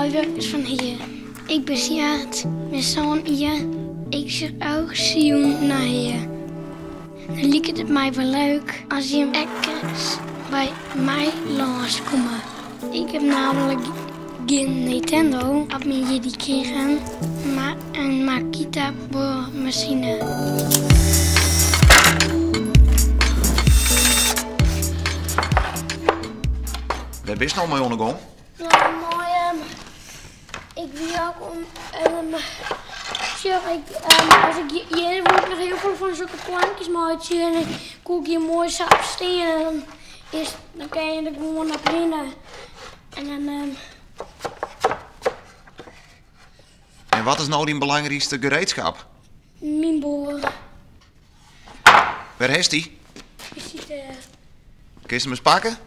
meiwurkers fan Hea. Ik bin Sjaard, bin sân jier. Ik sjoch elke jûn nei Hea. Dan liket it my wol leuk as jim ek ris by my lâns komme. Ik haw nammentlik gjin Nintendo op myn jierdei krigen, mar in Makita boarmasine. Wêr bist no mei oan 'e gong? No, mei ik wie ook om sjoch ik as ik hjir wol ik noch hiel folle fan sokke plankjes meitsje en dan koe ik hjir moai sa op stean en dan is dan kinne je der gewoan op rinne en dan. En wat is no dyn belangrykste gereedskap? Myn boar. Wêr hast dy? Dy sit dêr. Kinst him ris pakke?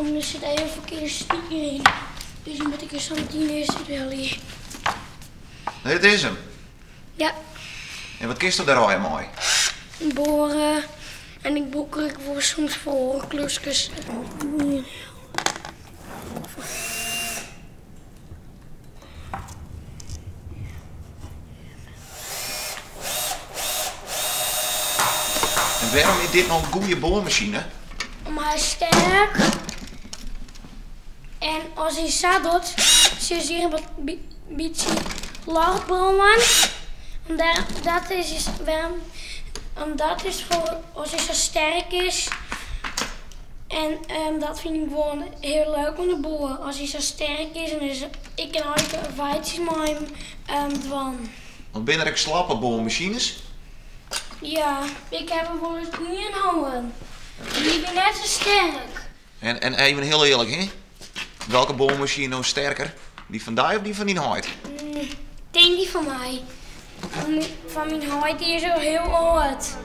Om der sit even ferkearde stiker yn. Dus dy moat ik der sametien earst úthelje. Dit is him? Ja. En wat kinsto dêr allegear mei? Boare en ik brûk er ek wol soms foar oare kluskes. En wêrom is dit no in goede boarmasine? Om hy is sterk en as hy sa docht, sjochst hjir in bytsje ljocht brânen. Dat is wêrom, omdat is foar as hy sa sterk is. En dat fyn ik gewoan hiel leuk oan de boar, as hy sa sterk is en is, ik kin allegear weitsjes mei him dwaan. Want binne der ek slappe boarmasines? Ja, ik haw der wolris ien hân. Dy wie net sa sterk. En even hiel earlik, hè? Welke boarmasine no sterker? Dy fan dy of dy fan dyn heit? Tink dy fan my. Fan myn heit dy is al hiel âld.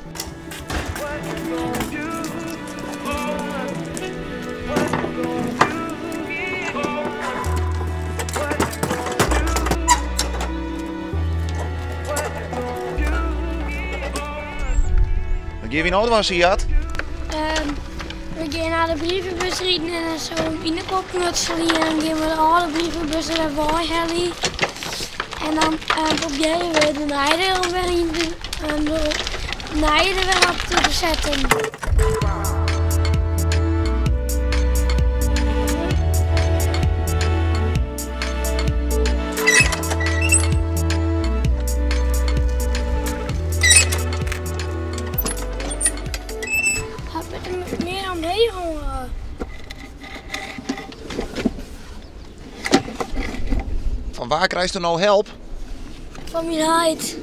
Wat gean wy no dwaan, Siad? We gean nei de brievebus riden en dan sille we him yn de kop knutselje en dan gean we de âlde brievebus der wer wei helje. En dan probearje we de nije der wer yn de nije der wer op te setten. Hat met hem meer omheen hongen. Fan wa krijst no help? Fan myn heit.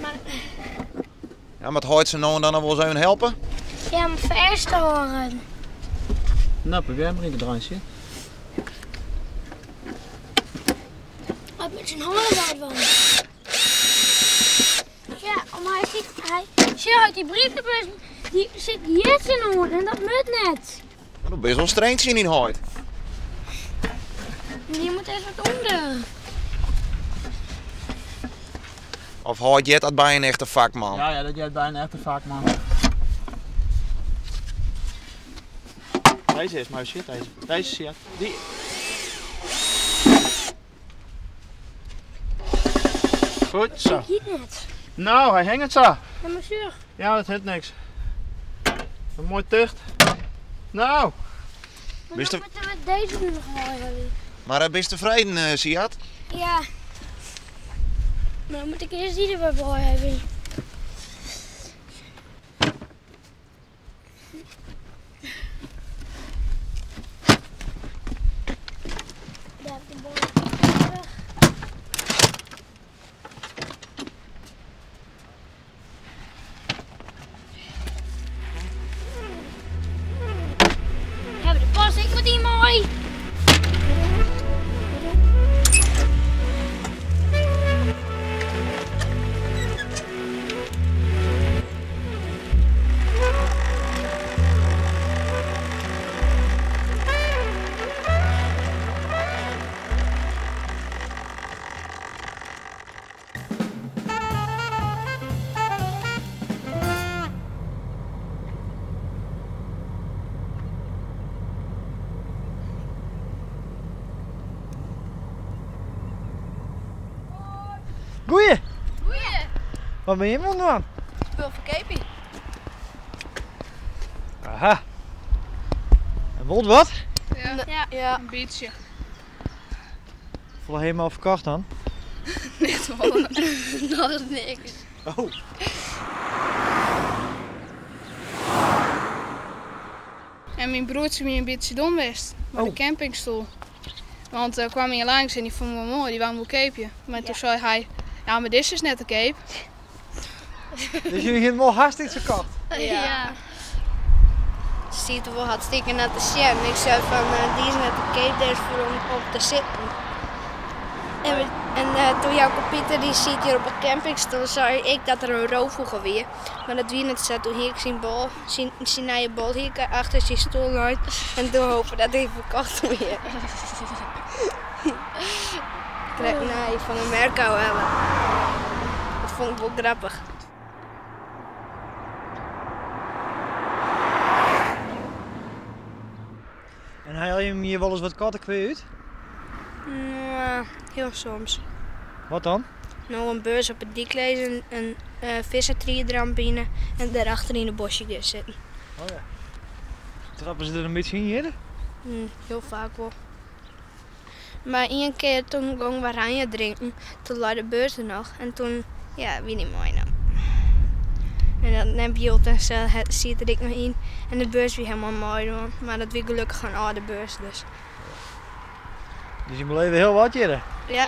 Mar... Ja, moat heit sa no en dan noch wolris even helpe? Ja, om fêst te hâlden. No, probearje mar yn te draaien. Wat met syn hânnen wat dwaan. Ja, om hy sit, hy, sjoch, dy brievebus dy sit hjir tsjinoan en dat moat net. Mar do bist wol streng tsjin dyn heit. Dy moat even wat ûnder. Of heit heart dat by in echte fakman? Ja, ja, dat heart by in echte fakman. Deze is moai shit, deze. Deze shit. Dy. Goed zo. Ik giet net. No, hy hinget sa. Ja, mar sjoch. Ja, dat hit niks. Een moai ticht. No. Maar dan moeten we deze nu nog mooi hebben. Maar bist tefreden, Siad? Ja. Maar dan moet ik eerst die er weer bij hebben. Pas ik met die mooi. Goeie! Goeie! Wat bin jim oan it dwaan? Spul ferkeapje. Aha. En wol it wat? Ja. Ja. In bytsje. Folle ha jim al ferkocht dan? Net wol. Noch niks. Oh. En myn broertsje wie in bytsje dom west mei de Oh. campingstoel. Want der kwam ien langs en dy fûn wol moai, dy wou him wol keapje. Mar toen sei hy, ja mar dizze is net te keap. Dus jullie hienen wol hast iets ferkocht? Ja. Siet der wol hartstikke nei te sjen. Ik sei fan dy is net te keap, dêr is foar om op te sitten. En, we, en eh, toen Jouke Pieter dy siet hjir op 'e campingstoel, sei ik dat der in roofvogel wie. Mar dat wie net sa. Toen hie ik syn bol, syn, syn nije bol hie ik achter syn stoel lein en toen hope dat hy ferkocht wie. Krekt nij fan de merk ôfhelle. Dat fûn ik wol grappich. En helje jim hjir wolris wat kattekwea út? Nou, hiel soms. Wat dan? No in beurs op 'e dyk lizzen, in vissertried deroan bine en dêrachter yn 'e boskje gean sitten. Oh ja. Trappe se der in bytsje yn hjir? Hiel faak wol. Mar ien kear toen gongen we oranje drinken, toen lei de beurs der noch en toen, ja, wie dy meinaam. En dat nepjild en sa siet der ek noch yn en de beurs wie helemaal meidwaan, mar dat wie gelokkich in âlde beurs dus. Dus je beleve hiel wat hjir? Ja.